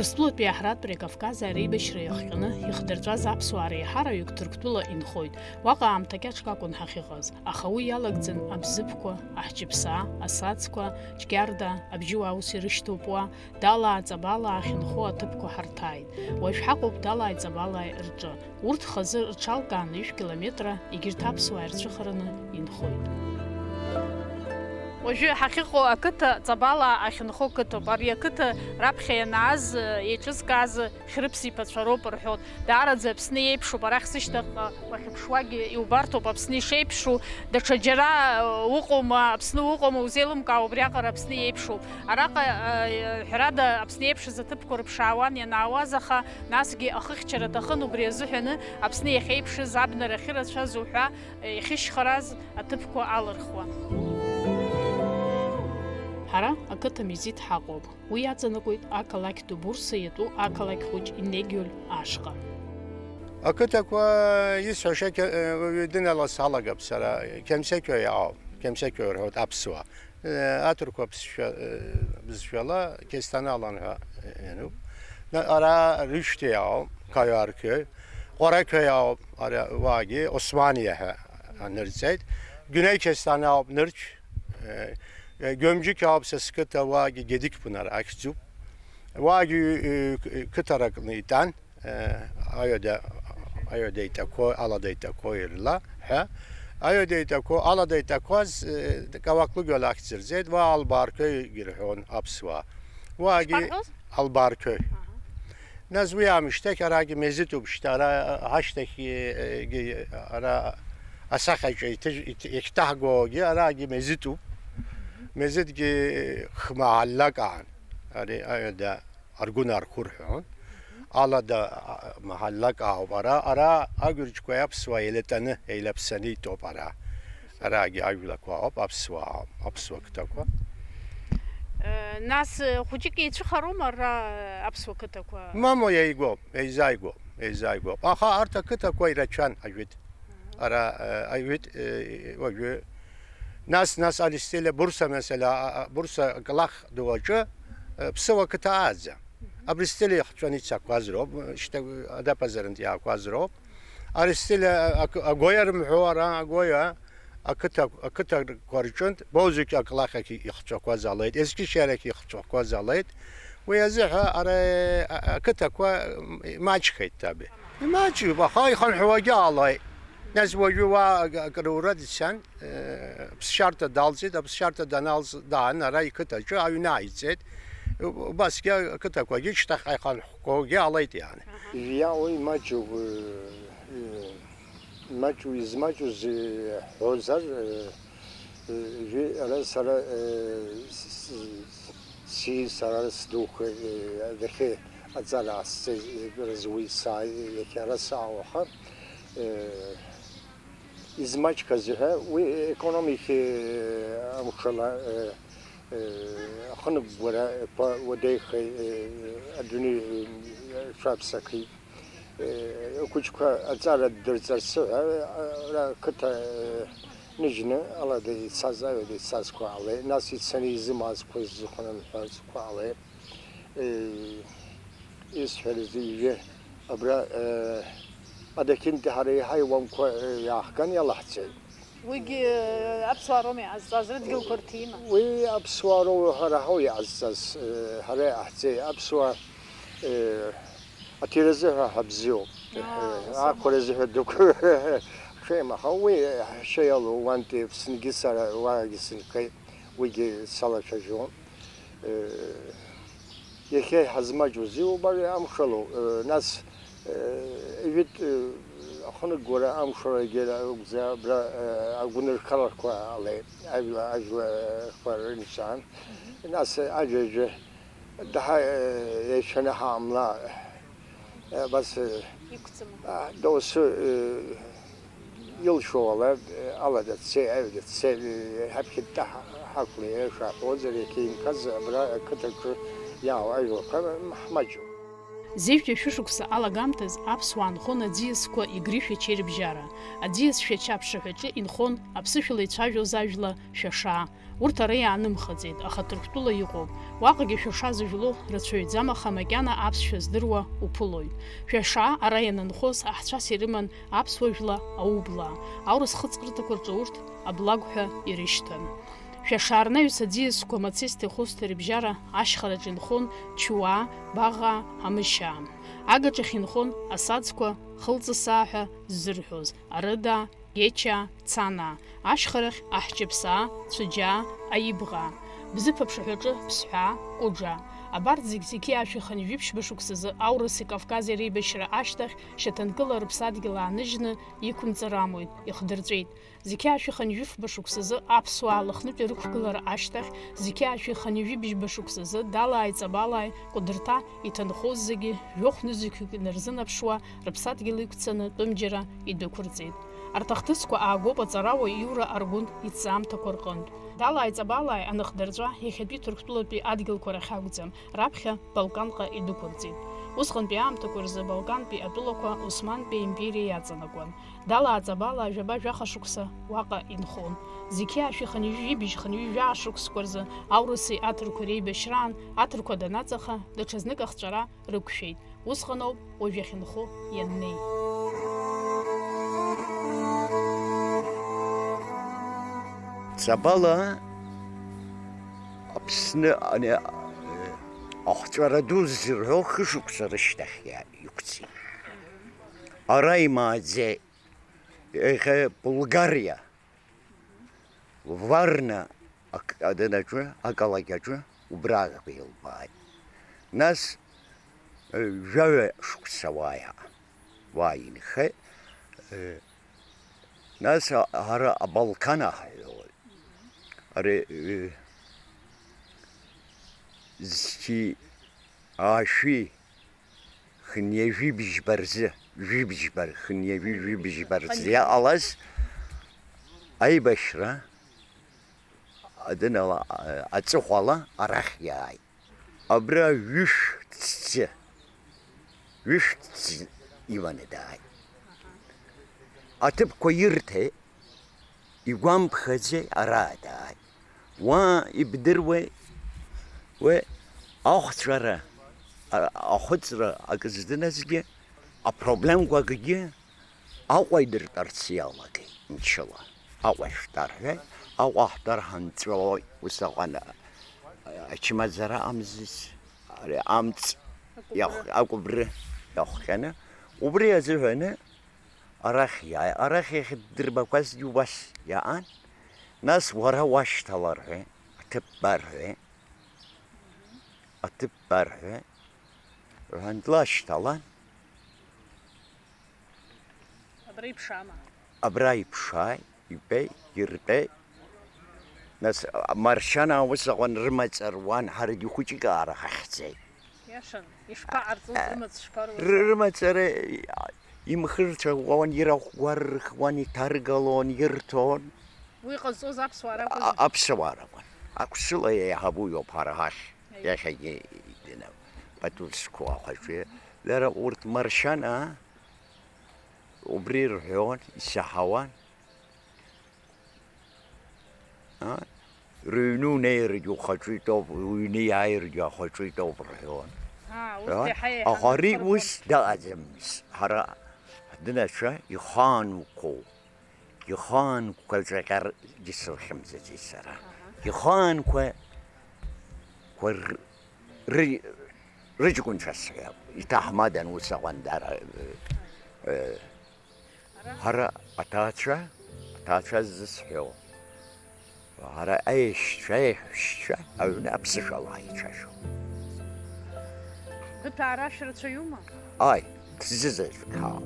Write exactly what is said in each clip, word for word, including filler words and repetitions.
Урыстәылатәи аҳаратәреи Кавкази ареибашьра иахҟьаны ихдырҵәаз аԥсуаа реиҳараҩык Ҭырқәтәыла инхоит. Уаҟа аамҭа кьаҿк акәын ҳахьыҟаз, аха уи иалагӡан абзыԥқәа, аҳҷыԥсаа, асацқәа, Ҷкьарда, абжьыуаа ус ирышьҭоуп уа, Далаа, Ҵабалаа ахьынхо аҭыԥқәа ҳарҭааит. Уажә ҳаҟоуп Далааи Ҵабалааи рҿы. Урҭ хазы рҽалкааны ҩышә километра егьырҭ аԥсуаа ирцәыхараны инхоит. Уажәы ҳахьыҟоу ақыҭа Ҵабалаа ахьынхо қыҭоуп. Ари ақыҭа раԥхьа ианааз, еиҿызкааз Хьрыԥс иԥацәа роуп рҳәоит. Даараӡа Аԥсны иеиԥшуп, арахь сышьҭахьҟа уахьыԥшуагьы иубарҭоуп Аԥсны ишеиԥшу. Даҽа џьара уҟоума, Аԥсны уҟоума узеилымкаауа, убриаҟара Аԥсны иеиԥшуп. Араҟа, ҳәарада, Аԥсны иеиԥшыз аҭыԥқәа рыԥшаауан ианаауаз, аха насгьы ахыхьчара аҭахын, убри азыҳәаны Аԥсны иахьеиԥшыз, абнара ахьырацәаз уҳәа, иахьышьхараз аҭыԥқәа алырхуан. Ҳара ақыҭа Мезиҭ ҳаҟоуп. Уи иаҵанакуеит ақалақь ду Бурса иатәу ақалақь хәыҷ Инегиуль ашҟа. Ақыҭақәа исҳәаша ке-, уаҩы дынала салагап сара, Кемсекиои ауп, Кемсекиои рҳәоит аԥсуаа. Аҭырқәа ԥсшәа-, бызшәала Кестаналан ҳәа иануп. На-, ара Рышьҭеи ауп, Каҩарқьои, Ҟәарақьои ауп, ара уаагьы Османиа ҳәа анырҵеит. Гәынеи Кестанаа ауп, нырцә, Гәамџьықь ауп са сқыҭа, уаагьы Гедықьԥынар ахьӡуп. Уаагьы, э, қыҭаракны итәан, э, аҩада, аҩада итақәо, алада итақәо ирла ҳәа. Аҩада итақәо, алада итақәаз, э, Каваклыгәал ахьӡ рҵеит, уа Албарқәеигьы рҳәон аԥсуаа. Уаагьы Ишԥарҳәоз? Албарқәеи. Аҳа. Нас уи аамышьҭахь арагьы Мезитәуп шьҭа, ара, э, ҳашьҭахь, э, э, ара асахьаҿы иҭыж-, иҭ-, иахьҭаҳгогьы арагьы Мезитәуп. Мезитгьы хмааллак аан. Ари аҩада Аргәына Архәы рҳәон. Алада, а, маҳаллак ауп ара, ара агәырџьқәа аԥсуаа еилатәаны, еилаԥсаны итәоуп ара. Арагьы ажәлақәа ауп, аԥсуаа ауп, аԥсуа қыҭақәа. Э, нас, э, хәыҷык еицәыхароума ара аԥсуа қыҭақәа? Мамоу, еигәоуп, еизааигәоуп, еизааигәоуп. Аха арҭ ақыҭақәа ирацәан ажәит. Ара, э, аҩит, э, уажәы. Нас, нас Аристелиа Бурса, месела, а, а, Бурса Калах ду аҿы, э, Ԥсыуа қыҭа ааӡа. Абристелиа ихҵәаны ицақәаз роуп, шьҭа адапазарынтә иаақәаз роуп. Аристелиа, а, а, Агоиа рымҳәо ара, Агоиа, ақыҭа, ақыҭақәа рҿынтә, Бозықь Аклахь ахь ихҵәақәаз алеит, Ескишер ахь ихҵәақәаз алеит. Уи азыҳәа ара, а, ақыҭақәа, м, имаҷхеит, таби. Имаҷуп, аха ихынҳәуагьы ҟалоит. Нас уажәы уа ак-, акрура дцан, э, ԥсшьарҭа далҵит, аԥсшьарҭа даналҵ, даан ара иқыҭаҿы аҩны ааиҵеит. Убасгьы ақыҭақәагьы шьҭахьҟа ихынҳәқәогьы ҟалеит, иааны. Иауа имаҷуп, э, э, имаҷу, измаҷу зҳәозар, э, Ижәи ара сара, э, с-, с-, си сара сдуқәа, э, адәахьы аҵара аасцеит, э, рызуит сааи, иахьа ара саауаха, э, измаҷқәаз ҳәа уи економики, э, амшала, э, э, ахынықәгәара еиқәа уадеихеит, э, адунеи, э, шәаԥсахеит. Э, ахәыҷқәа аҵара ддырҵарц ҳәа, ара ақыҭа, э, ныжьны алада ицаз, аҩада ицазқәа ҟалеит, нас ицаны изымазқәа зыхәнанҳәазқәа ҟалеит. Э, исҳәарыз ижәы, абра, э, адақьынтәи ҳара еиҳа иуанқәа, э, иаахган иалаҳҵеит. Уигьы, э, аԥсуаа роума иҟазҵаз, рыдгьылқәа рҭима? Уи аԥсуаа роуп ҳара ҳауп иҟазҵаз, э, ҳара иҟаҳҵеит. Аԥсуаа, э, аҭира азыҳәа ҳабзиоуп. Аа, Э, ус аума? Ақәра азыҳәа дықә-, ҳшеимаха. Уи ҳшеилоу уантәи Аԥсныгьы сара уаагьы сынхеит, уигьы салацәажәон. Э, Иахьа иҳазмаҷузеи убар амшалоу, э, нас, э, ижәит, э, ахынықәгәара амшалагьы акәзар, абра, э, агәынырхарақәа ҟалеит, ажәла, ажәлақәа рынцәан. Нас аӡәаӡәы даҳа, э, еицәаны ҳаамла, э, абас, э, Иқәҵаны. а, доусы, э, Илшо ала, ала даццеит, аҩ даццеит, ҳаԥхьа дтәа ҳақәлеит, шаҳәозар, иахьа инхаз абра ақыҭаҿы иаауа ажәлақәа ҳмаҷуп. Зежәтәи шәышықәса алагамҭаз аԥсуаа нхон аӡиасқәа Игри Шәачеи рыбжьара. Аӡиас Шәача аԥшаҳәаҿы инхон аԥсышәала ицәажәоз ажәла Шәашаа. Урҭ ара иаанымхаӡеит, аха Ҭырқәтәыла иҟоуп. Уаҟагьы Шәашаа зыжәлоу рацәаҩӡам, аха макьана аԥсшәа здыруа уԥылоит. Шәашаа ара ианынхоз аҳцәас ирыман аԥсуа жәла аублаа. Аурыс хыҵкырҭақәа рҿы урҭ аблагә ҳәа ирышьҭан. Шәашаа рнаҩс аӡиасқәа Мацести Хәысҭа рыбжьара ашьхараҿы инхон Чуаа, Баӷаа, Амышьаа. Агаҿахь инхон асаӡқәа, Хылҵысаа ҳәа ззырҳәоз, Арыдаа, Гечаа, Цанаа, ашьхарахь Аҳҷыԥсаа, Цәыџьаа, Аибӷаа, Бзыԥ аԥшаҳәаҿы Ԥсҳәаа, Кәыџаа. Абарҭ зегь зқьи жәшәи хынҩажәи жәиԥшьба шықәсазы аурыси Кавкази реибашьра ашьҭахь шьаҭанкыла рыԥсадгьыл ааныжьны иқәымҵыр амуит, ихдырҵәеит. Зқьи жәшәи хынҩажәи фба шықәсазы аԥсуаа Лыхнытәи рықәгылара ашьҭахь, зқьи жәшәи хынҩажәи быжьба шықәсазы далааи ҵабалааи Кәыдырҭа иҭанхоз зегьы, жәохә нызқьҩык инарзынаԥшуа, рыԥсадгьыл иқәцаны тәымџьара идәықәырҵеит. Арҭ ахҭысқәа аагоуп аҵарауаҩ Иура Аргәын иҭҵаамҭақәа рҟынтә. Далааи ҵабалааи аныхдырҵәа, иахьатәи Ҭырқәтәылатәи адгьылқәа рахь акәӡам, раԥхьа Балканҟа идәықәырҵеит. Усҟантәи аамҭақәа рзы Балкантәи атәылақәа Османтәи аимпериа иаҵанакуан. Далааҵабалаа жәаба-жәаха шықәса уаҟа инхон. Зқьи жәшәи хынҩажәи быжь хынҩажәи жәаа шықәсқәа рзы аурыси аҭырқәеи реибашьраан, аҭырқәа данаҵаха, даҽазнык ахҵәара рықәшәеит. Усҟаноуп уажә иахьынхо ианнеи. Ҵабала Аԥсны ани, ахҵәара ду ззырҳәо хышықәса рышьҭахь иа-, иқәҵит. Ара имааӡеит. Иахьа Булгариа, Варна ак-, адынаҿы, ақалақь аҿы убраҟа илбааит. Нас, э, жәаҩа шықәса уа иа-, уа инхеит. Э, нас а-, ара Абалкана ҳҳәоит. Ари, э, зқьи, аашәи, хынҩажәи быжьба рзы, жәибжьба, хынҩажәи жәибжьба рзы иҟалаз аибашьра адынала, а-, аҵыхәала арахь иааит. Абра ҩышә ҭӡы, ҩышә ҭӡы иманы дааит. Аҭыԥқәа ирҭеит. Игәамԥхаӡеи, ара дааит. Уа ибдыруеи, уи ахәҵәара, а-, ахәыҵра акы здыназгьы, апроблемқәа акгьы Аҟәа идыртәарц иалагеит, мчыла. Аҟәа шәтәа рҳәеит, Аҟәа ҳтәар ҳанҵәалоит, ус аҟан, а-, ачмазара амзыз, ари амҵ иахә-, акәыбры иахҟьаны, убри азыҳәаны, Арахь иааи, арахь иахьддырбақәазгьы убас иаан, нас уара уашьҭала рҳәеит, аҭыԥ ба рҳәеит, аҭыԥ ба рҳәеит, рҳәан, длашьҭалан. Абра иԥшаама? Абра иԥшааит, ибеит, иртәеит. Нас, а, Маршьанаа ус аҟан рымаҵ руан, ҳарагьы хәыҷык аара ҳахьӡеит. Иашан, ишԥаҟарҵоз, а, рымаҵ шԥаруаз? Ры-, рымаҵ ара, а, имхырцәаауан, ирахәгәаррхуан, иҭаргалон, ирҭон. Уи ҟазҵоз аԥсуаа ракәын? А, аԥсуаа ракәын. Аԥсуа еиҳабу иоуп ҳара ҳахь, аиеи, иахьагьы идинам. Пату зқәу ахәаҿы. Дара урҭ Маршьанаа убри рҳәон, исаҳауан. А? Рыҩны унеиргьы ухаҿы итәоуп, уҩны иааиргьы ахаҿы итәоуп рҳәон. Аа, урҭ, а, еиҳа еиҳа. Аха ари ус дыҟаӡамызт. Ҳара ҳдынацәа ихаанқәоу, ихаанқәа ҿаҟьаргьы сылхьымӡаӡеит сара. Аҳа. Ихаанқәа, қәа р-, ры-, рыҷкәынцәа сҳәап. Иҭаҳмадан ус аҟан дара, э, э, Ҳара аҭаацәа, аҭаацәа ззысҳәо, ҳара аешьцәа, аеҳәшьцәа аҩны аԥсышәала ҳаицәажәо. Быҭәаа рашә рацәаҩума? Ааи, ҭӡыӡаҩ ҳаауп.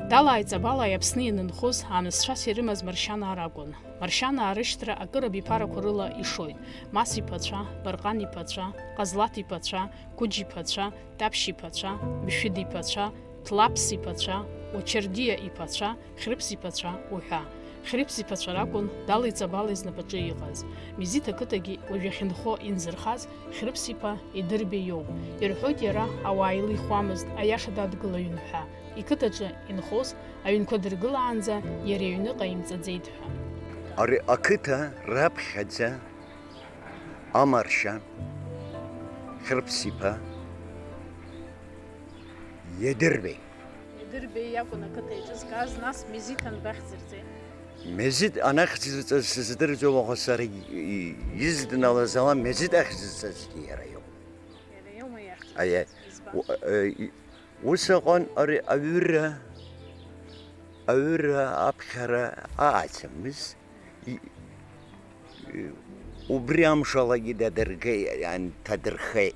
Далааи ҵабалааи Аԥсны ианынхоз, аанызцәас ирымаз Маршьанаа ракәын. Маршьанаа рышьҭра акыр абиԥарақәа рыла ишоит. Мас иԥацәа, Барҟан иԥацәа, Ҟазлаҭ иԥацәа, Қәыџь иԥацәа, Таԥшь иԥацәа, Мшәыд иԥацәа, Ҭлаԥс иԥацәа, Очардиа иԥацәа, Хьрыԥс иԥацәа уҳәа. Хьрыԥс иԥацәа ракәын Дала Ицабала изнапаҿы иҟаз. Мезиҭ ақыҭагьы уажә иахьынхо инзырхаз Хьрыԥс иԥа Едырбеи иоуп. Ирҳәоит, иара ауаа илихуамызт, аиаша дадгылаҩын ҳәа. Иқыҭаҿы инхоз аҩнқәа дыргылаанӡа иара иҩны ҟаимҵаӡеит ҳәа. Ари ақыҭа раԥхьаӡа амаршьа Хьрыԥс иԥа Едырбеи. Едырбеи иакәын ақыҭа еиҿызкааз, нас Мезиҭ анбахьӡырҵеи? Мезиҭ анахьӡырҵаз сыздырӡом, аха сара и-, и-, издналаз ала Мезиҭ ахьӡырҵазгьы иара иоуп. Иара иоума иахьӡырҵаз? Аиеи. Избан? У-, э, и-, ус аҟан ари аҩыра, аҩыра аԥхьара ааӡамыз. И-, и-, убри амшалагьы дадыргеит, ан-, дҭадырхеит.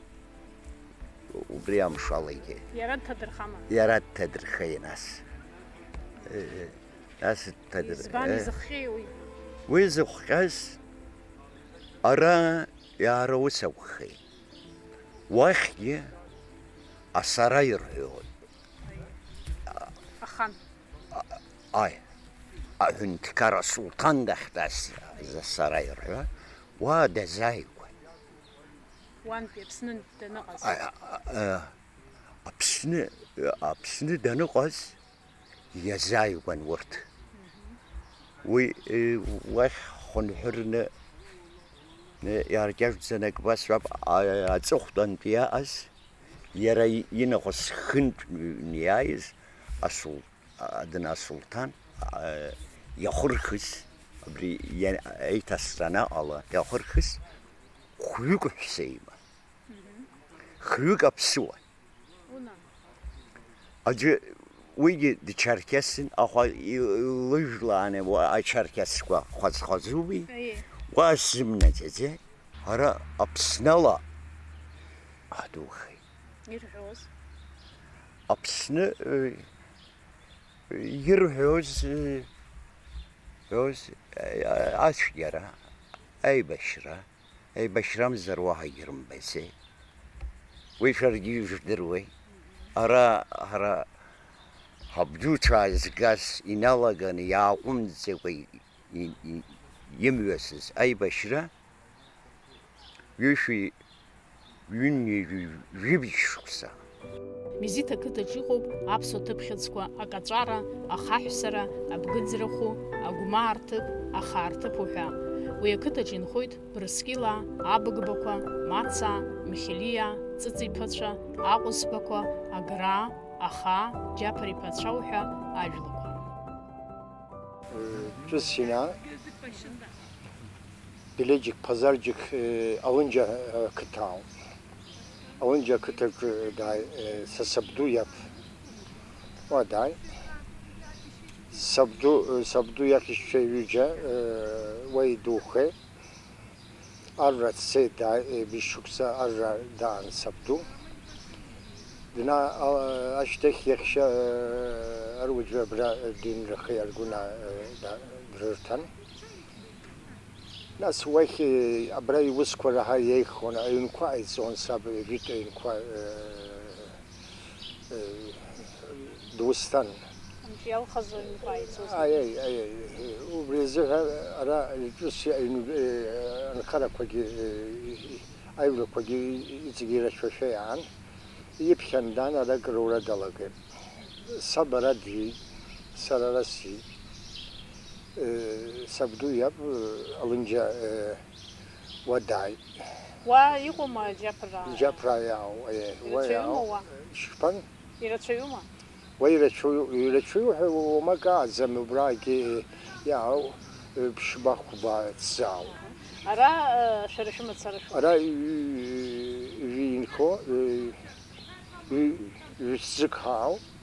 Убри амшалагьы. Иара дҭадырхама? Иара дҭадырхеит нас. Э, нас дҭадыр-, избан э. Изыхҟьеи уи? Уи зыхҟьаз ара иаара ус акәхеит. Уахьгьы асара ирҳәон. Ахан. Аи, аҳәынҭқар асулҭан дахьтәаз азы асара ирҳәа, уа дазааигәан. Уантәи Аԥсны даныҟаз? А, а, а, Аԥсны, Аԥсны даныҟаз иазааигәан урҭ. Уи, э, уахь хынҳәырны, э, иааркьаҿӡаны акы басҳәап, а, аҵыхәтәантәи иааз, иара и-, инахыс хынтә иааиз асул-, а, дын асулҭан, а, иахырхыз, абри иа-, аиҭасран аҟала иахырхыз хҩык ҳәсеима. Хҩык аԥсыуан. Уна. Аӡәы уигьы дчарқьесын, аха и-, илыжәлааны уа ачарқьесқәа хәаӡ-хәаӡуби? Аиеи. Уа сзымнаӡаӡеит, ара Аԥснала адухеит. Ирҳәоз? Аԥсны, э, ирҳәоз, э, ҳәоз, э, ацәгьара, аибашьра. Еибашьрамзар уаҳагьы рымбаӡеит. Уи шәаргьы ижәдыруеи? Ара ҳара ҳабдуцәа аазгаз иналаганы иааҟәымҵӡакәа и-, и-, и-, имҩасыз аибашьра ҩышәи ҩынҩажәи жәибжь шықәса. Мезиҭ ақыҭаҿ иҟоуп аԥсуа ҭыԥхьыӡқәа акаҵәара, ахаҳәсара, абгыӡрахәы, агәмаа рҭыԥ, ахаа рҭыԥ уҳәа. Уи ақыҭаҿ инхоит Брыскьыла, Абыгбақәа, Мацаа, Мхьелиаа, Ҵыҵиԥацәа, Аҟәызбақәа, Аграа, Ахаа, Џьаԥар иԥацәа уҳәа ажәлақәа. Ҵәыс инаа, Белеџьик, Ԥазарџьик, э, Алынџьа, э, қыҭа ауп. Алынџьа ақыҭаҿы дааи-, э, са сабду иаб. Уа дааи. Сабду, э, сабду иахьышьцәа ҩыџьа, э, уа идухеит. Арра дцеит, дааи, ҩажәи шықәса арра даан сабду. Дна-, а-, ашьҭахь иахьа, э, аруаӡәы абра дыҩнрахеит, Аргәына, э, да-, дрырҭан. Нас уахь, э, абра иусқәа раҳа иеиӷьхон, аҩнқәа ҟаиҵон, саб ижәытә аҩнқәа, э, э, дусҭан. Амҿы иалхыз аҩнқәа ҟаиҵозма? Аиеи, аиеи, убри азыҳәа ара ҿыц аҩн-, э, анхарақәагьы, э, аҩрақәагьы иҵегьы ирацәашәа иаан, иԥхьан дан ара акрыра далагеит. Саб ара диит, сара ара сиит. Э, сабду иаб, э, Алынџьа, э, уа дааит. Уа иҟоума Џьаԥраа? Џьаԥраа иаау, э, уа ирацәаҩума иаау. Уа? Шԥан? Ирацәаҩума? Уа ирацәаҩу-, ирацәаҩу ҳәа уамак ааӡам, убраагьы, э, иаау, э, ԥшьба-хәба ҵзаау. Ара, э, шәара шәымацара шәоуп? Ара ҩ-, ҩ-, ҩ-, инхо, э, ҩ-, ҩ-, ҩ-, ҩ-, ҩ-, ҩ-, ҩ-, ҩ-, ҩ-,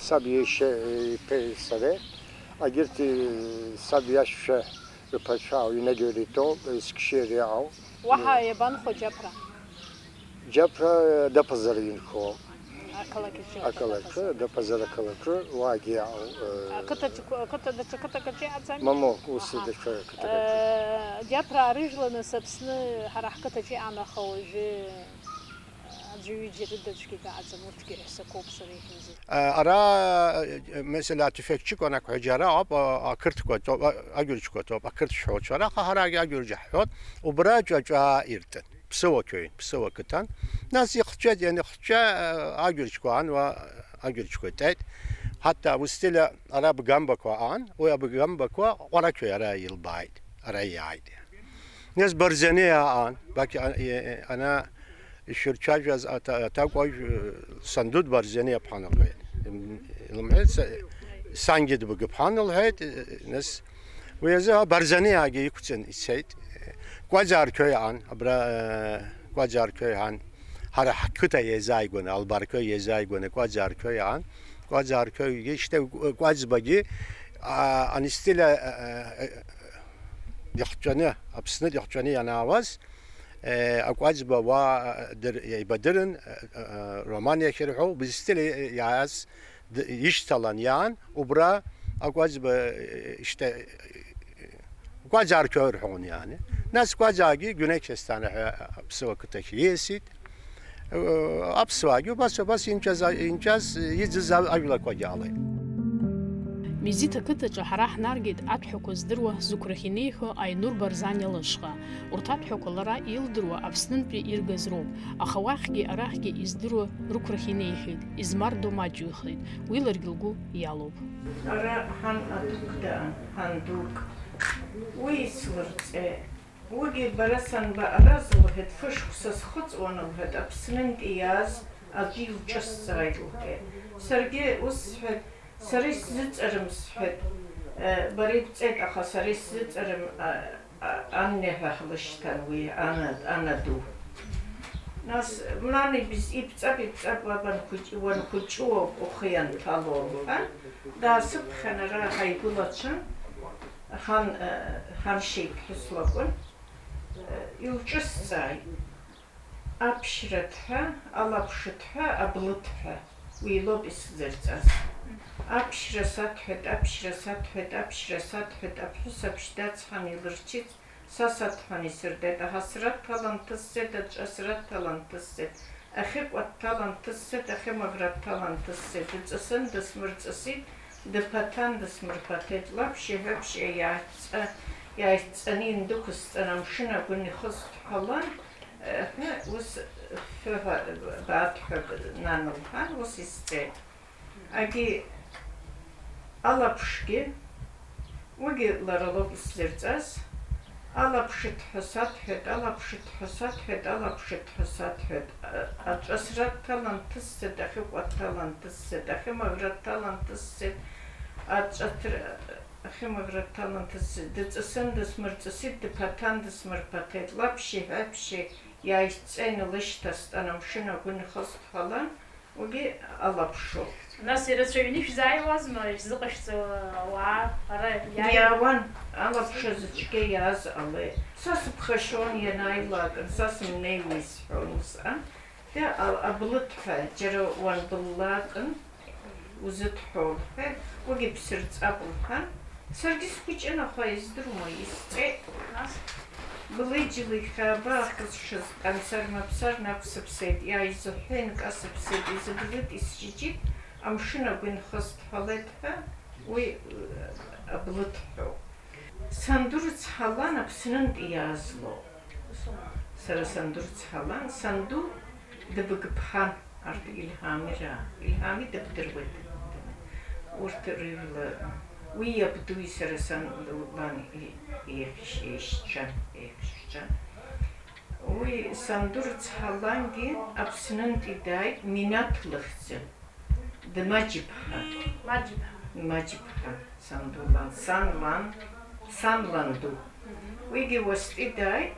Саб иашьа, э, иԥеи сареи, агьырҭ, э, саб иашьцәа рԥацәа ау, инагьы ритәоуп, э, зқьшьеи ари ау. Уаҳа иабанхо Џьаԥра? Џьаԥра, э, Даԥазара инхо. Ақалақь аҿы. Ақалақь аҿы, Даԥазара ақалақь аҿы, уаагьы иаау, э, ақыҭаҿы, ақыҭа, даҽа қыҭак аҿы иҟаӡами? Мамоу, ус аҳа, даҽа қыҭак аҿы. Э, Џьаԥра аарыжәланы сыԥсны ҳара ҳқыҭаҿ иҟан, аха уажәы, э, Аӡәы-ҩыџьа рыда цәгьа даҟаҵам, урҭгьы ҳәсақәоуп сара иахьынӡа. Ара, месела, атуфекчик анакәҳәа џьара ауп, ақырҭқәа ҭоуп, аџьырқәа ҭоуп, ақырҭ шәҳәоуцәа, аха ҳарагьы аџьырџьа ҳҳәот, убра ҿаҿа иртын, ԥсыуа қьоин, ԥсыуа қыҭан. Нас ихцәеит, ианыхцәа, аџьырқәа ануа, аџьырқәа итеит. Ҳатта устиля ара бгамбақәа аан, уи абгамбақәа ҟәарақьои ара илбааит, ара иааит. Нас Барзаниа аан, бак-, а-, е-, е-, ана ишырцәажәаз ата-, аҭакәажә, э, санду Барзаниа ԥҳан лҳәеит. Им-, илымҳәеит, са-, сангьы дбгыԥҳан лҳәеит, э, нас уи азы Барзаниагьы иқәҵан ицеит. Кәаӡа Арқьои аан, абра, э, Кәаӡа Арқьои аан, ҳара ҳқыҭа иазааигәаны, Албарқьои иазааигәаны Кәаӡа Арқьои аан. Кәаӡа Арқьоигьы шьҭа Кәаӡбагьы, а, ани стиля, э, э, ихҵәаны, Аԥсны ихҵәаны ианаауаз, э, акәаӡба уа, э, дыр-, еибадырын, э, э, роман иахьырҳәо, убри стиль иааз д-, ишьҭалан иаан, убра акәаӡба, э, шьҭа-, Кәаӡа Арқьои рҳәон иаан. Нас Кәаӡаагьы Гәынеқьесҭан ҳәа аԥсуа қыҭахь ииасит. Аԥсуаагьы убас, убас инҵәаз, инҵәаз, иӡыз ажәлақәагьы алеит. Мизиҭ ақыҭаҿы ҳара ҳнаргеит аҭәҳәақәа здыруа зықәрахь инеихьоу Айнур Барзаниа лышҟа. Урҭ аҭәҳәақәа лара илдыруа Аԥснынтәи иргаз роуп, аха уахьгьы арахьгьы издыруа рықәрахь инеихьеит, измардо маҷҩхеит, уи ларгьы лгәы иалоуп. Ара ҳан адук даан, ҳан дук. Уи ислырҵеит. Уигьы бара санбаҟараз, лҳәеит, фышықәса схыҵуан, лҳәеит, Аԥснынтәи иааз аӡәы илҿысҵааит, лҳәеит. Саргьы ус сҳәеит, сара исзыҵарым, сҳәеит, бара ибҵеит, аха сара исзыҵарым, а, а, анне ҳәа ҳлышьҭан уи, ана, анаду. Нас, Млана ибз-, ибҵап, ибҵап, уа банхәыҷ-, уанхәыҷу ауп ухы ианҭало, лҳәан, даасыԥхьан ара ҳаигәылацәан, ҳан, ҳаншьеит ԥҳәыс лакәын. Илҿысҵааит. Аԥшьраҭ ҳәа, алаԥшыҭ ҳәа, аблыҭ ҳәа, уи лоуп исзырҵаз. Аԥшьра саҭәҳәеит, аԥшьра саҭәҳәеит, аԥшьра саҭәҳәеит, аԥҳәыс аԥшь дацҳан илырчыҵ, са саҭәҳәан исырдеит, аҳасра дҭалан дҭысцеит, аҿасра дҭалан дҭысцеит, ахьыкәа дҭалан дҭысцеит, ахьымаӷра дҭалан дҭысцеит, дыҵысын, дысмырҵысит, дыԥаҭан, дысмырԥаҭеит, лаԥшьа-ҩаԥшьа иааҵ-, иааҵәҵәаны индәықәысҵан, амшын агәы инхысҭәҳәалан, ҳәа, ус, фыҳәа, бааҭ ҳәа нан лҳәан, ус исҵеит. Агьи алаԥшгьы, уигьы лара лоуп исзырҵаз, алаԥшыҭ ҳәа саҭәҳәеит, алаԥшыҭ ҳәа саҭәҳәеит, алаԥшыҭ ҳәа саҭәҳәеит, аҿасра дҭалан дҭысцеит, ахьыкәа дҭалан дҭысцеит, ахьымаӷра дҭалан дҭысцеит, аҿаҭра, ахьымаӷра дҭалан дҭысцеит, дыҵысын, дысмырҵысит, дыԥаҭан, дысмырԥаҭеит, лаԥшьеи ҳәаԥшьеи иааишьцәа инлышьҭасҵан, амшын агәы инхысҭәҳәалан, уигьы алаԥшоуп. Нас ирацәаҩны ишәзааиуазма, ишәзыҟашәҵо ауаа ара иааиуан? Иаауан, алаԥшазы цәгьа иааз ҟалеит. Са сыԥхашьон ианааилак, са сымнеиуа исҳәон усҟан. Дара ал-, аблыҭ ҳәа џьара уанбыллакын, узыҭәҳәо лҳәеит, уигьы ԥсырҵап лҳәан, саргьы схәыҷын, аха издыруама, исҵеит. Нас? Былыџьылы ихьаабаа ахысшаз, ҟамсар-мапсар нақәсыԥсеит, иааизыҳәҳәа инкасыԥсеит, изыблит, исҷыҷит, амшын агәы инхысҭәҳәалеит ҳәа, уи, э, аблыҭ ҳәоуп. Санду рыцҳалан Аԥснынтәи иааз лоуп. Сара санду рыцҳалан, санду дыбгыԥҳан, арҭ Илҳамираа, Илҳами дыбдыруеит. Урҭ рыҩла, уи иабдуи сара сан лан еихьшьцәан, еихьшьцәан. Уи санду рыцҳалангьы Аԥснынтәи дааит, Минаҭ лыхьӡын. Дмаџьыԥҳа. Маџьыԥҳа. Маџьыԥҳа, санду лан, сан лан, сан ланду. Уигьы уастәи дааит,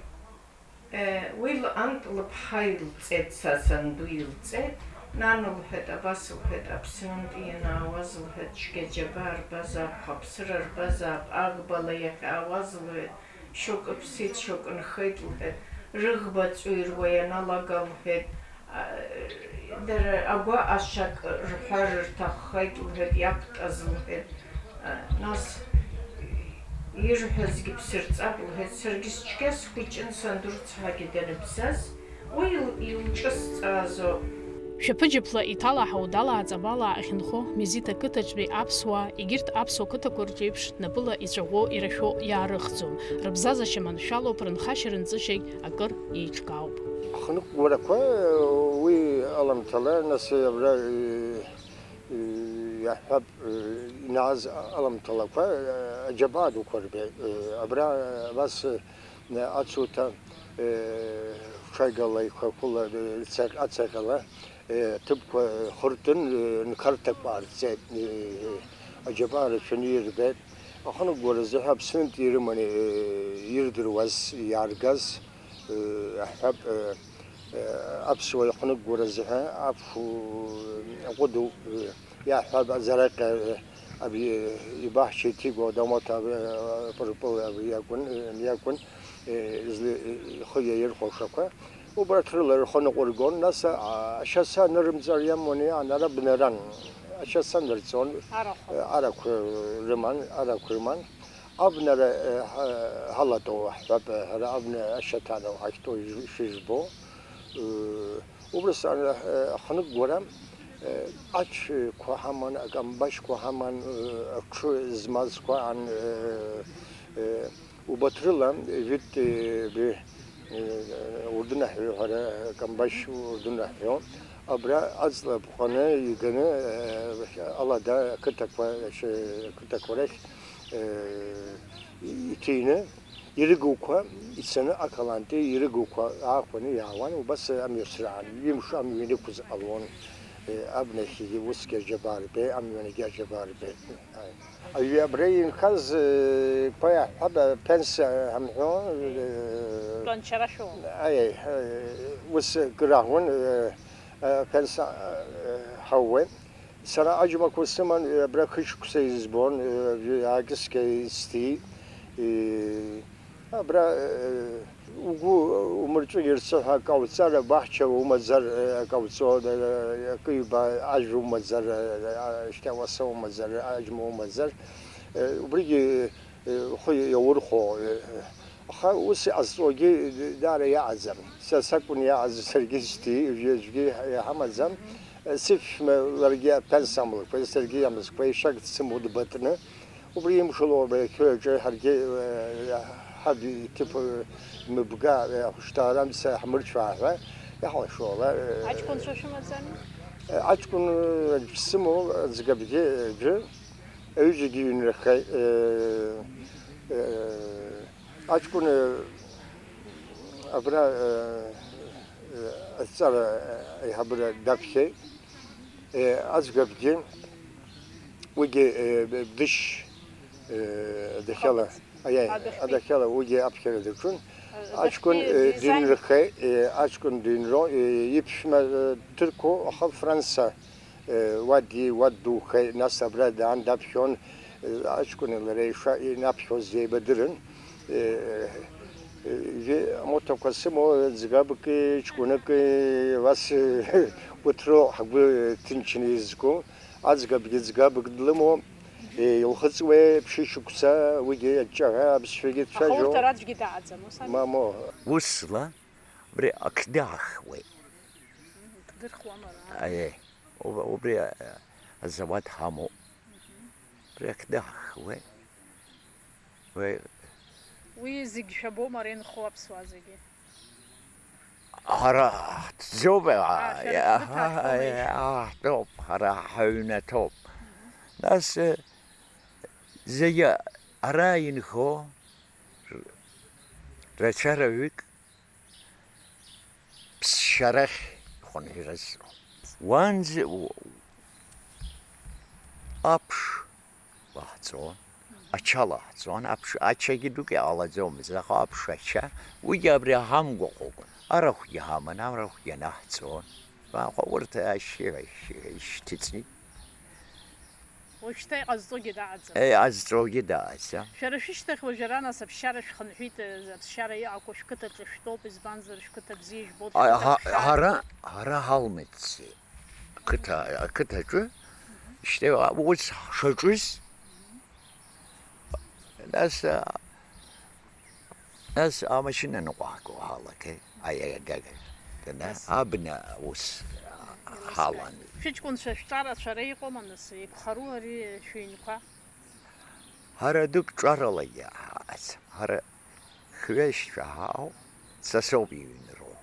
э, уи лҟынтә лыԥҳа илҵеит, са санду илҵеит, нан лҳәеит, абас лҳәеит, Аԥснынтәи ианаауаз лҳәеит, цәгьа џьабаа рбазаап, хәаԥсыра рбазаап, Аӷбала иахьаауаз лҳәеит, шьоукы ԥсит, шьоукы нхеит лҳәеит, рыӷба ҵәыҩруа ианалага лҳәеит, а, дара агәаҟ ашәак рҳәар рҭаххеит лҳәеит, иақәтәаз лҳәеит, а, нас ирҳәазгьы ԥсырҵап лҳәеит, саргьы сцәгьа схәыҷын, санду рыцҳагьы даныбзаз, Уи ил-, илҿысҵаазо. Шәаԥыџьаԥла иҭалаҳау далааҵабалаа ахьынхо Мезиҭ ақыҭаҿтәи аԥсуаа, егьырҭ аԥсуа қыҭақәа рҿы еиԥш, напыла ицәаӷәо, ирашәо иаарыхӡом. Рыбзазашьа маншәалоуп, рынхашьа-рынҵышьагь акыр еиҿкаауп. Ахныҟәгарақәа уи аламҭала, нас абра, э, э, иаҳҳәап, э, инааз аламҭалақәа, э, аџьабаа дуқәа рбеит. Э, абра, абас, э, ацуҭа, э, шәаигала ихахәыла, э, цаҟь-, ацаҟьала, э, ҭыԥқәа хыртын, э, нхарҭақәа аарҵеит, э, аџьабаа рацәаны ирбеит. Ахныҟәгара азыҳәа Аԥснынтәи ирыманы, э, ирдыруаз, иааргаз, э, аҳәап, э, э, аԥсуа ихныҟәгара азыҳәа аԥшу, э, аҟәыду, э, иаҳҳәап, Азараҟьа, э, абри, э, ибаҳча иҭигоу Адамаҭ абри, э, Пырпыл абри иакәын, э, иакәын, э, изле-, э, ихы иаирхәашақәа. Убарҭ рыла рхы ныҟәыргон, нас, а, ашьаца анырымҵар иамуан, иаан ара бнаран, ашьаца нырҵон, Арахә. Э, арахә, э, рыман, арахә рыман. Абнара, э, ҳа-, ҳалатәоу ҳҳәап, э, ҳара абна ашьаҭа ҳахьтәоу иж-, шыжбо. Э, убрыс ан-, э, ахныҟәгара, э, ачқәа ҳаман, акамбашьқәа ҳаман, э, аҽы змазқәа ан, э, э, убарҭ рыла, э, жәытәтәи, э, бе-, э, урдынаҳәаҩы ҳәа, акамбашь урдынаҳәаҩы, абра аҵла ԥҟаны иганы, э, алада ақыҭақәа, шьы-, ақыҭақәа рахь, э, иҭины, ирыгуқәа ицаны ақалантәи ирыгуқәа аахәаны иаауан, убас амҩасраан, ҩымш амҩа инықәыз ҟалон, э, абнахьгьы усгьы аџьабаа рбеит, амҩангьы аџьабаа рбеит. Аҩы абра инхаз, э, қәа иаҳҳәап, аԥенс ҳамҳәо, э, Тәанчара шәоуам. Аиеи, э, ус акыр аҳуан, э, э, аԥенс, э, ҳауеит. Сара аџьмақәа сыман, э, абра хышықәса избон, э, аакьыскьа исҭиит. Э, абра, э, угәы умырҵәыгьырцы ҳәа акауҵар, абаҳча умаӡар, э, акауҵо, э, акы ҩба ажә умаӡар, э, шьҭа уаса умаӡар, аџьма умаӡар, э, убригьы, э, ухы иаурхәо, э, аха ус иҟазҵогьы даара иаҟаӡам. Са сакәын иаҟаз, саргьы сҭи-, аӡәгьы иҳамаӡам. Сыԥшәма ларгьы аԥан самлакәа, саргьы иамазкуа, ишак дсымоу дбатны, убри имшало абри ақьоу аҿы ҳаргьы, э, ҳаб иҭыԥ, э, мыбга, э, ахәышҭаара амца ҳмырцәаа ҳәа иаҳлашо ала, э, Аҷкәынцәа шәымаӡами? Э, аҷкәын, э, аӡә сымоу, аӡгабгьы, э, аӡәы, аҩыџьагьы иҩнрахеит, э, э, аҷкәын, э, абра, э, э, адҵара, э, аиҳабыра даԥхьеит. Э, аӡгабгьы, уигьы, э, Бдышь, э, адәахьала, аиаи, Адәахьтәи. Адәахьала, уигьы аԥхьара даҿын. Э, Аҷкәын, адәахьтәи э, дизайн. Дыҩнрахеит, э, аҷкәын дыҩнроу, э, иԥшәма, э, ҭырқәоу, аха Франса, э, уа ди-, уа ддухеит, нас абра даан даԥхьон, э, аҷкәыни лареи ша-, инаԥхьоз еибадырын. Э, э, э, моҭақәа сымоу, ӡгабки, ҷкәынки, уас, э, уҭроу ҳгәы ҭынчны изку. Аӡгабгьы ӡгабк длымоуп, илхыҵуеи ԥшьышықәса, уигьы аҷҷаҳәа аԥсшәагьы Аха дцәажәо. Урҭ ара аӡәгьы дааӡам, ус ами? Мамоу. Усла абри ақды ахуеит. Дырхуама ара? Аиеи, уб-, убри а-, азауад ҳамоуп. Абри ақды ахуеит. Уи Уи зегь шәабома ара инхо аԥсуаа зегьы? Ҳара ҳҭӡоуп, Аа, шәара шәгәы ҭаҭәома, ишәҳәо? Ҳаҳтәоуп, ҳара ҳаҩнаҭоуп. Нас, э, зегьы ара инхо рацәараҩык ԥсшьарахь ихынҳәразу. Уанӡа у-, аԥш лаҳҵон, ача лаҳҵон, аԥш, ачагьы дук иҟалаӡомызт, аха аԥш ача, уигьы абри ҳамгәахә акәын. Арахәгьы ҳаман, арахәгьы анаҳҵон. Аха урҭ ашьшьыҳәа ишьҭыҵит. Уажәшьҭа иҟазҵогьы дааӡам. Еи, иҟазҵогьы дааӡам. Шәара шәышьҭахь уажәы ара нас аԥсшьара шәхынҳәит, э, аԥсшьара иҟақәоу шәқыҭаҿы шәтәоуп, избанзар, шәқыҭа бзиа ижәбоит, А, шәқыҭа ҳа-, ԥшаа. Ҳара, ҳара ҳалмыццеит. Қыҭа, ақыҭаҿы, шьҭа ус ҳшаҿыз, нас, а, нас амашьына ныҟәаҳго ҳалагеит, аиагага. Нас? Абна ус ҳалан. Шәыҷкәынцәа шәҿарацәара иҟоума, нас, еиқәхару ари шәыҩнқәа? Ҳара дук ҿарала иаҳааз, ҳара хҩеишьцәа ҳаауп, сасоуп иҩнроу,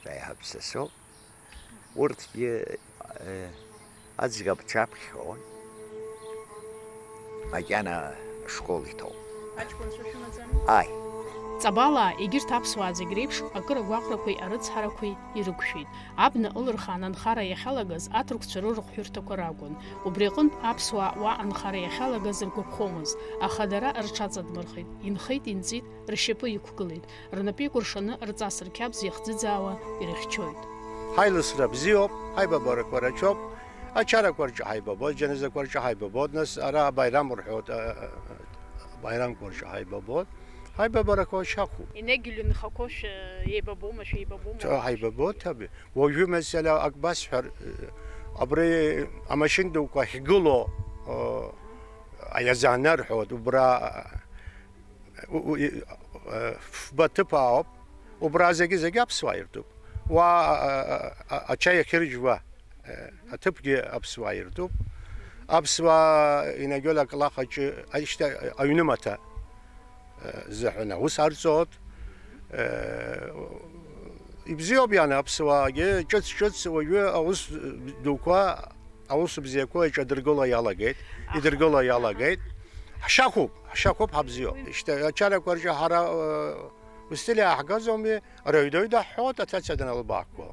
реиҳаб сасоуп. Урҭгьы, э, аӡӷабцәа аԥхьон, макьана ашкол иҭоуп. Аҷкәынцәа шәымаӡами? Ааи. Ҵабалаа, егьырҭ аԥсуаа зегь реиԥш, акыр агәаҟрақәеи арыцҳарақәеи ирықәшәеит. Абна ылырхаан анхара иахьалагаз аҭырқәцәа рырахәҳәырҭақәа ракәын. Убри аҟынтә аԥсуаа уа анхара иахьалагаз ргәаԥхомызт, аха дара рҽаҵадмырхит, инхеит-инҵит, ршьапы иқәгылеит, рнапы икәыршаны рҵас рқьабз иахӡыӡаауа ирыхьчоит. Ҳаилысра бзиоуп, ҳаибабарақәа рацәоуп, ачарақәа рҿы ҳаибабоит, џьаназақәа рҿы ҳаибабоит, нас ара абаирам рҳәоит, а, а, а, абаирамқәа рҿы ҳаибабоит, ҳаибабарақәа шьахәуп. Инагьлҩы нхақәоушәа еибабома, шәеибабома? Ҳа-, ҳаибабоит, аби. Уажәы, месела, ак басҳәар, абри амашьына дуқәа ахьгылоу, а, аиазанар ҳәа, убра, у-, у-, и-, а, фба ҭыԥ аауп, убра зегьы-зегьы аԥсуаа иртәуп. Уа, а, а, а, ачаи ахьыржәуа, а, аҭыԥгьы аԥсуаа иртәуп. Аԥсуаа инагьоула аклаҳаҿы аишьҭа аҩнымаҭа, а, зыҳәан аус арҵоит. Э, ибзиоуп иааны аԥсуаагьы ҿыц-ҿыц уажәы аус дуқәа, аус бзиақәа иҿадыргыло иалагеит, аха идыргыло иалагеит. Ҳшьахәуп, ҳшьахәуп, ҳабзиоуп. Шьҭа ачарақәа рҿы ҳара, э, устил иааҳгаӡоми, рыҩдоҩ даҳҳәоит, аҭаца даналбаақәо.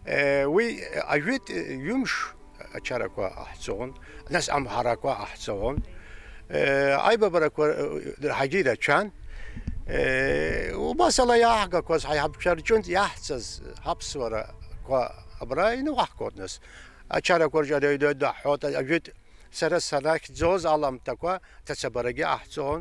Э, уи ажәит, э, ҩымш ачарақәа аҳҵон, нас амҳарақәа аҳҵон. Э, аибабарақәа, э, ҳагьы ирацәан. Э, убас ала иааҳгақәаз ҳаиҳабцәа рҿынтә иаҳҵаз ҳаԥсуарақәа абра иныҟаҳгоит нас. Ачарақәа рҿы ари аҩны даҳҳәоит, ажәит, сара санахьӡоз аламҭақәа ҭацабарагьы аҳҵон,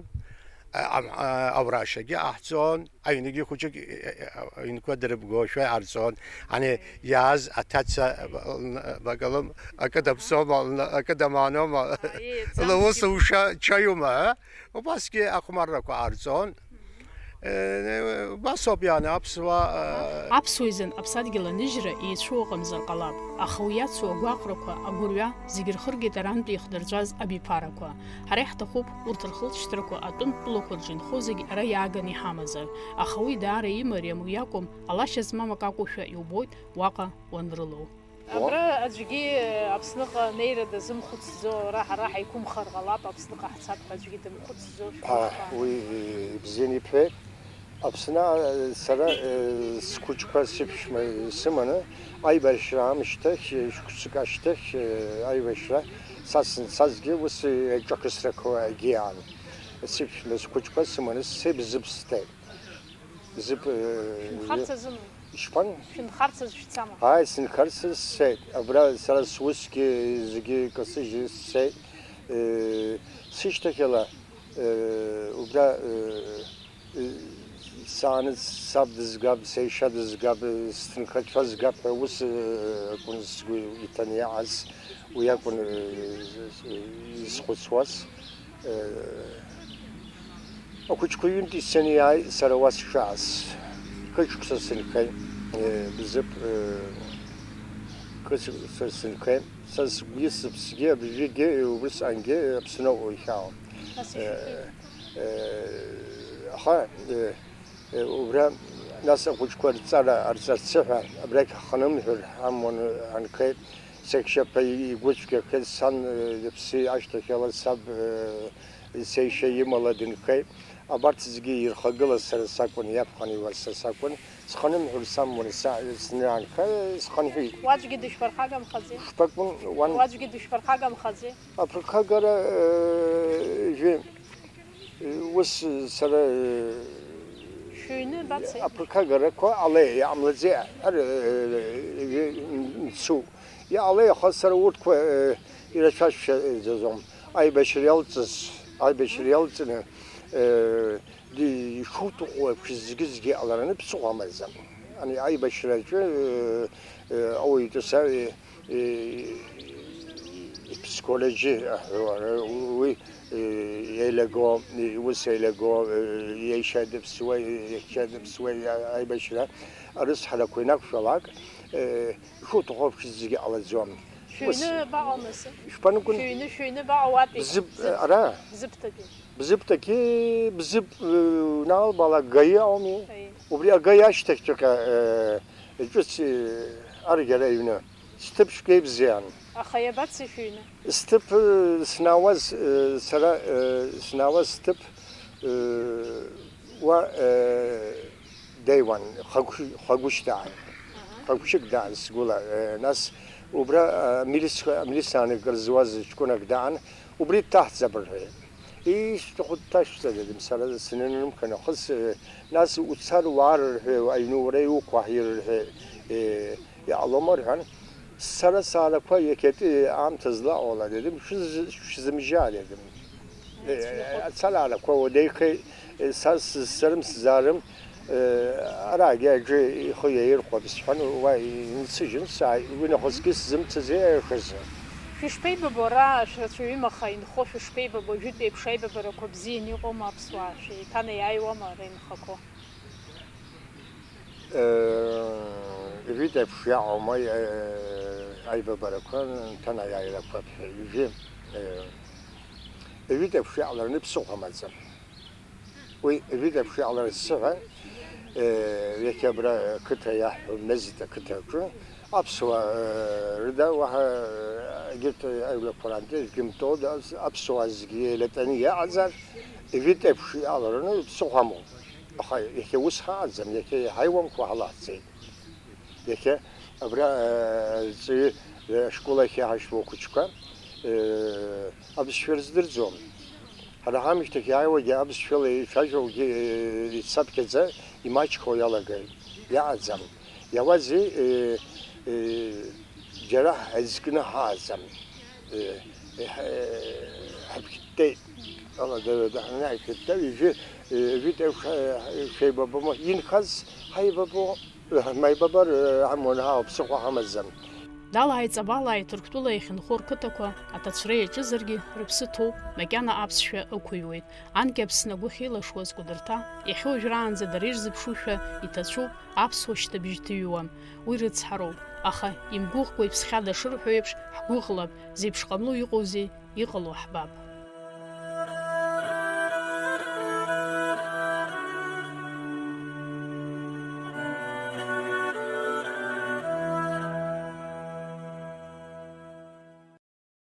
а-, ам-, а-, аврашьагьы аҳҵон. Аҩнгьы хәыҷык, э, э, э, аҩнқәа дырбгошәа иҟарҵон. Ани иааз аҭаца, э, лны-, э, бакалым, акы даԥсома, лны-, акы дамаанома, Аиеи, лус ӡамцгьы. Уша чаиума, э? Убасгьы ахәмаррақәа ҟарҵон. Э, убасоуп иааны аԥсуа, э, Аԥсуа изын аԥсадгьыл аныжьра еицәоу ыҟамзар ҟалап, аха уи иацу агәаҟрақәа, агәырҩа зегьы рхыргеит арантәи ихдырҵәаз абиԥарақәа. Ҳара иаҳҭахуп урҭ рхылҵшьҭрақәа атәым тәылақәа рҿы инхо зегь ара иааганы иҳамазар, аха уи даара имариам, уи акәым, алашьа змам акы акәушәа иубоит уаҟа уанрылоу. Абра аӡәгьы Аԥсныҟа анеира дазымхәыцӡо, ара ҳара ҳаиқәымхар ҟалап, Аԥсныҟа ҳцап ҳәа аӡәгьы дымхәыцӡо, Аа, шәгәыӷуама? Уи, э, ибзианы ибҳәеит. Аԥсны, а, сара, э, схәыҷқәа сыԥшәма сыманы, аибашьра аамышьҭахь, э, шықәсык ашьҭахь, э, аибашьра са сынцазгьы ус, э, аҿахысрақәа агьиаан. Сыԥшәма схәыҷқәа сыманы сцеит, Бзыԥ сцеит. Бзыԥ, э, Шәынхарц азыну? Ишԥан? Шәынхарц азы шәцама? Ааи, сынхарц азы сцеит. Абра сара сусгьы зегьы касыжьы сцеит. Э, сышьҭахьала, э, убра, э, Сааныҵ саб дызгап, сеиша дызгап, сҭынхацәа згап ҳәа ус, э, акәын сгәы иҭаны иҟаз, уи акәын, э, исхәыцуаз. Э, ахәыҷқәа ҩынтә исцаны иааит сара уа сшааз. Хышықәса сынхеит, э, Бзыԥ, э, хышықәса сынхеит. Са сгәы, сыԥсгьы, абжьгьы, убрысҟангьы Аԥсны иахьаауа. Нас Э, ишәыхьит. Э, аха, э, э, убра, нас ахәыҷқәа рҵара ҟарҵарц ҳәа, абрагь ҳхынҳәыр ҳамуан, ҳанхеит. Сеиҳа игәы цәгьахеит, сан, э, иԥсы ашьҭахьала саб, э, сеиша имала дынхеит. Абарҭ зегьы ирхагылаз сара сакәын, иаԥхьан иуаз са сакәын. Схынҳәыр самуан, са, снеиаанха, схынҳәит. Уаӡәгьы дышәԥырхагамхаӡеи? Шԥакәын, уан- Уаӡәгьы дышәԥырхагамхаӡеи? Аԥырхагара, э, жәи, ус сара, э, Шәыҩны бацеи? Аԥырхагарақәа ала иҟамлаӡеи ҳәа, э, э, мцу. Иҟалеи, аха сара урҭқәа, э, ирацәашәаӡом. Аибашьра иалҵыз, аибашьра иалҵны, э, ди-, ишуҭаху еиԥш зегьы-зегьы иҟалараны ԥсыхәа амаӡам. Ани аибашьраҿы, э, э, ауаҩытәыҩса, э, э, иԥсихологи аҳәо, уи, э, Еилаго, ус еилаго, еишьа дыԥсуа, иахьа дыԥсуа аибашьра арыцҳарақәа инақәшәалак, ишуҭаху еиԥш зегьы ҟалаӡом. Ус. Шәыҩны баҟоу нас? Шәпанкәын? Шәыҩны, шәыҩны баҟоу уатәи? Бзыԥ-, ара? Бзыԥҭатәи. Бзыԥҭагьы, Бзыԥ, э, налбаала Гаи ауми? Гаи. Убри агаи ашьҭахьҵәҟьа, э, ҿыц, э, аргьара аҩны. Сҭыԥ шәгеи бзиан. Аха иабацеи шәыҩны? Сҭыԥ, э, снауаз, э, сара, э, снауаз сҭыԥ, э, уа, э, деиуан, хагә-, хагәышь даан. Аҳа. Хагәшьык даан сгәыла, э, нас убра, э, милиц-, милицианк рзуаз ҷкәынак даан, убри дҭаҳҵап рҳәеит. Ишәҭаху дҭашәҵа, дедым, сара сынанымхын ахыс, э, нас уцар уаар рҳәеит, аҩны уара иуқәаҳир рҳәеит, э, иҟалома рҳәан, сара саарақәа иахьатәи аамҭа злаҟоу ала, дедым, шәыз-, шәзымжьа, дедым. Э, ацалаарақәа уадеихеит, э, са сызцарым, сзаарым, Арагьы аӡәы ихы иаирхәап сҳәан, уа инсыжьын, сааи-, уи нахысгьы сзымцаӡеи аиашазы. Шәышԥеибабо, ара шәрацәаҩым, аха инхо шәышԥеибабо, жәытә еиԥш аибабарақәа бзианы иҟоума аԥсуаа, шәеиҭанеиааиуама ара инхақәо? Э, жәытә еиԥш иаҟоума, э, аибабарақәа, нҭанаиааирақәа ҳәа, ижәы, э, жәытә еиԥш иаҟалараны ԥсыхәа амаӡам. Уи жәытә еиԥш иҟаларц сзыҳәан, э, иахьа абра қыҭа иаҳҳәо, Мезит ақыҭаҿы, аԥсуаа, э, рыда уаҳа, э, егьырҭ аҩрақәа рантәи аӡәгьы мтәода, аԥсуаа зегьы еилатәаны иҟазар, ижәытә еиԥш иҟалараны ԥсыхәа амоуп. Аха иахьа ус ҳаҟаӡам, иахьа иҳаиуамкәа ҳалаҳҵеит. Иахьа абра, э, ҵаҩы, э, ашкол ахь иаҳашьҭуа ахәыҷқәа, э, абызшәа рыздырӡом. Ҳара ҳамышьҭахь иааиуагьы абызшәала ицәажәогьы, э, ицаԥхьаӡа имаҷхо иалагеит, иаҟаӡам. Иауазеи, э, э, џьара ҳаизкны ҳааӡам. Э, э, ҳ-, э, ҳабхьыттеит. Ала дара даҳнаихьыдда, ижәы, э, ижәит еиқәшәа-, шәеибабома, инхаз ҳаибабо, ҳмаибабар, э, ҳамуан ҳауп, ԥсыхәа ҳамаӡам. Далааи Ҵабалааи Ҭырқәтәыла иахьынхо рқыҭақәа аҭацәра иаҿызаргьы рыԥсы ҭоуп, макьана аԥсшәа ықәыҩуеит. Анкьа Аԥсны агәы ахьеилашуаз Кәыдырҭа, иахьа уажәраанӡа дара ирзыԥшушәа иҭацәуп, аԥсуа шьҭыбжь ҭыҩуам. Уи рыцҳароуп. Аха, имгәыӷкәа иԥсхьада шырҳәо еиԥш, ҳгәыӷлап, зеиԥш ҟамло иҟоузеи, иҟало ҳбап.